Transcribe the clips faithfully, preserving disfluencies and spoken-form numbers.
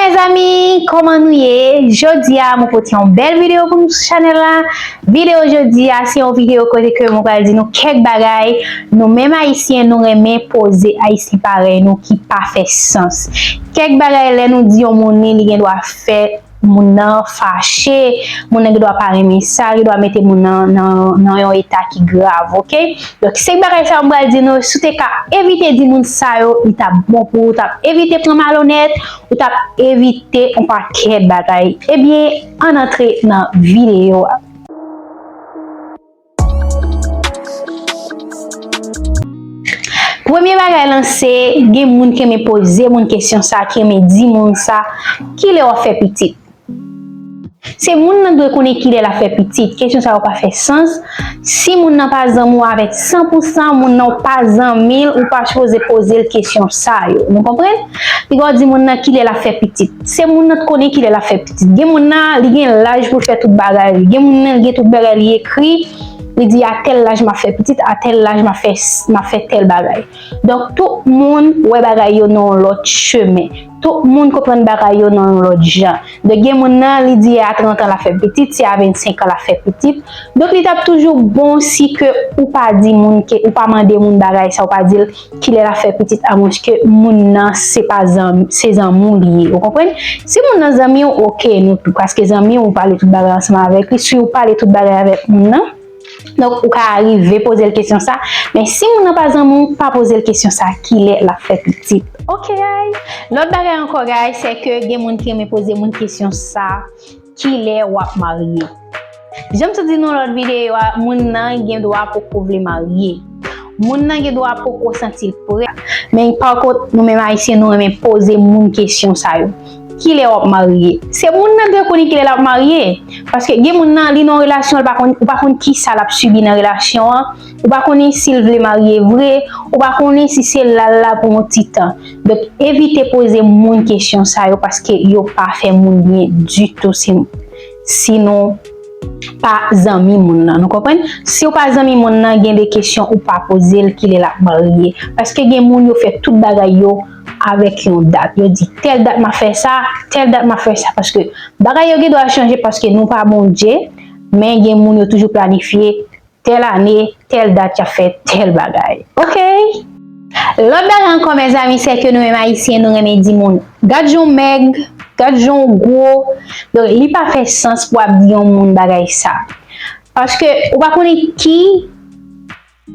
Mezanmi, kòman nou ye? Jodi a, mwen pote yon bèl videyo pou nou sou chanèl la. Videyo jodi a, se yon videyo kote ke mwen pral di nou kèk bagay nou menm Ayisyen nou renmen poze Ayisyen parèy nou ki pa fè sans. Kèk bagay lè nou di yon moun li, li gen dwa fè moun nan fache, moun nan gen dwa pa renmen sa, gen dwa mete moun nan, nan, nan yon eta ki grav, oke? Donk, se bagay sa yo m pral di nou, si w te ka evite di moun sa yo, li t ap bon pou ou, ou t ap evite pran malonèt, ou t ap evite yon pakèt bagay. Ebyen, ann antre nan videyo a. Premye bagay lan se, gen moun ki renmen poze moun kesyon sa, ki renmen di moun sa, kilè w ap fè pitit? Se moun nan dwe konnen kilè l ap fè pitit. Kesyon sa yo pa fè sans. Si moun nan pa zanmi w avèk san pou san, moun nan w pa zanmi l, ou pa sipoze poze l kesyon sa yo. Nou konprann? Piga w di moun nan kilè l ap fè pitit. Se moun nan t konnen kilè l ap fè pitit. Gen moun nan, li gen laj pou l fè tout bagay li. Gen moun nan, li gen tout bagay li ekri. Li di, "A tèl laj m ap fè pitit, a tèl laj m ap fè, m ap fè tèl bagay." Donk, tout moun wè bagay yo nan yon lòt chemen. Tout moun konprann bagay yo nan yon lòt jan. Donk, gen moun nan, li di a trant an l ap fè pitit, se a vennsenk an l ap fè pitit. Donk, li t ap toujou bon si ke ou pa di moun ke, ou pa mande moun bagay sa, ou pa di l kilè l ap fè pitit, amwenske moun nan se pa zanm-, se zanmi w li ye. Ou konprann? Si moun nan zanmi w, oke, nou tou, paske zanmi w, ou pale tout bagay ansanm avèk li. Si w pale tout bagay avèk moun nan, donk, ou ka rive poze l kesyon sa, men si moun nan pa zanmi w, pa poze l kesyon sa, kilè l ap fè pitit? Oke, guys. Lòt bagay ankò, guys, se ke gen moun ki renmen poze moun kesyon sa, kilè w ap marye? Jan m te di nou lòt videyo a, moun nan gen dwa poko vle marye. Moun nan gen dwa poko santi l prè. Men pa kont, nou menm Ayisyen, nou renmen poze moun kesyon sa yo. Kilè w ap marye? Se moun nan dwe konnen kilè l ap marye. Paske gen moun nan, li nan relasyon, li pa konn, ou pa konn kisa l ap sibi nan relasyon an. Ou pa konnen si l vle marye vre. Ou pa konnen si se la l la pou yon ti tan. Donk, evite poze moun kesyon sa yo paske yo pa fè moun byen ditou si, si nou pa zanmi moun nan. Nou konprann? Si w pa zanmi moun nan, gen de kesyon ou pa poze l, kilè l ap marye. Paske gen moun yo fè tout bagay yo avèk yon dat. Yo di, "Tèl dat m ap fè sa, tèl dat m ap fè sa." Paske bagay yo gen dwa chanje paske nou pa Bondye, men gen moun yo toujou planifye tèl ane, tèl dat y ap fè tèl bagay. Oke? Lòt bagay ankò, mezanmi, se ke nou menm Ayisyen, nou renmen di moun, "Gad jan w mèg, gad jan w gwo." Donk, li pa fè sans pou w ap di yon moun bagay sa. Paske ou pa konnen ki,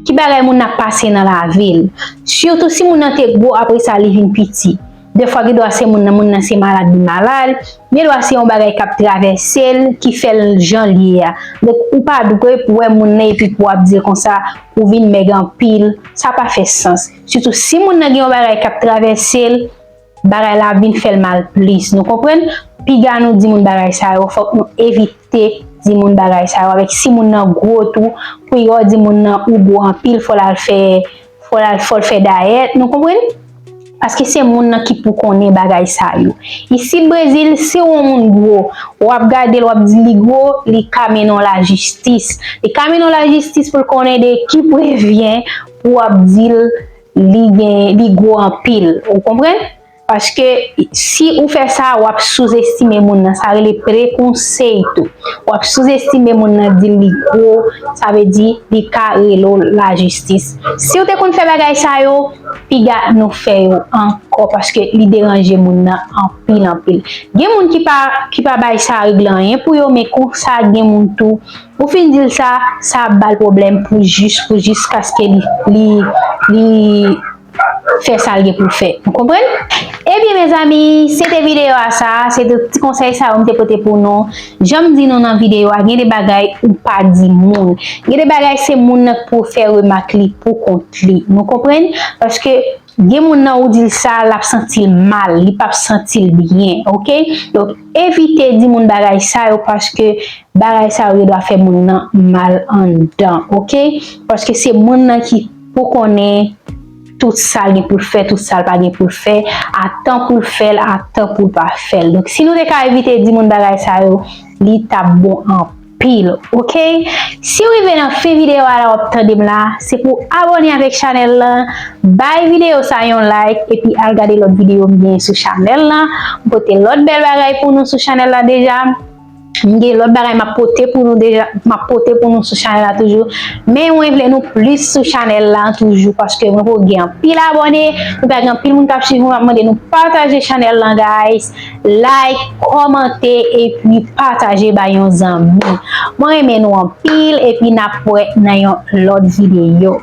ki bagay moun nan ap pase nan lavi l. Sitou si moun nan te gwo, apre sa li vin piti. Defwa gen dwa se moun nan, moun nan se malad li malad, gen dwa se yon bagay k ap travèse l ki fè l jan l ye a. Donk, ou pa dwe pou wè moun nan epi pou w ap di l konsa, ou vin mèg anpil, sa pa fè sans. Sitou si moun nan gen yon bagay k ap travèse l, bagay la ap vin fè l mal plis. Nou konprann? Piga nou di moun bagay sa yo, fòk nou evite di moun bagay sa yo. Avèk si moun nan gwo tou, pou yo di moun nan ou gwo anpil, fò l al fè, fò l al, fò l fè dayèt. Nou konprann? Paske se moun nan ki pou konnen bagay sa yo. Isit Brezil, si yon moun gwo, w ap gade l, w ap di li gwo, li ka mennen w lajistis. Li ka mennen w lajistis pou l konnen de ki prevyen pou w ap di l li gen, li gwo anpil. Ou konprann? Paske si ou fè sa, w ap souzestime moun nan. Sa rele prekonsèy tou. W ap souzestime moun nan, di l li gwo, sa vle di li ka rele w lajistis. Si w te konn fè bagay sa yo, piga nou fè yo ankò, paske li deranje moun nan anpil, anpil. Gen moun ki pa, ki pa bay sa regle anyen pou yo, men konsa gen moun tou, ou fin di l sa, sa ap ba l pwoblèm pou jis, pou jiskaske li, li, li fè sa l gen pou l fè. Ou konprann? Ebyen, mezanmi, se te videyo a sa, se te ti konsèy sa yo m te pote pou nou. Jan m di nou nan videyo a, gen de bagay ou pa di moun. Gen de bagay se moun nan k pou fè remak li pou kont li. Nou konprann? Paske gen moun nan ou di l sa, l ap santi l mal, li p ap santi l byen, oke? Donk, evite di moun bagay sa yo paske bagay sa yo gen dwa fè moun nan mal anndan, oke? Paske se moun nan ki pou konnen tout sa l gen pou l fè, tout sa l pa gen pou l fè, a tan pou l fè l, a tan pou l pa fè l. Donk, si nou te ka evite di moun bagay sa yo, li t ap bon anpil. anpil, oke? Si w rive nan fen videyo a la, w ap tande m la, se pou abòne avèk chanèl lan, bay videyo sa yon like, epi al gade lòt videyo m gen sou chanèl lan. M pote lòt bèl bagay pou nou sou chanèl la deja. M gen lòt bagay m ap pote pou nou deja, m ap pote pou nou sou chanèl la toujou. Men mwen vle nou plis sou chanèl la toujou, paske mwen poko gen anpil abòne, nou pa gen anpil moun k ap swiv mwen, m ap mande nou pataje chanèl lan, guys. Like, kòmante, epi pataje bay yon zanmi. Mwen renmen nou anpil, epi n ap wè nan yon lòt videyo.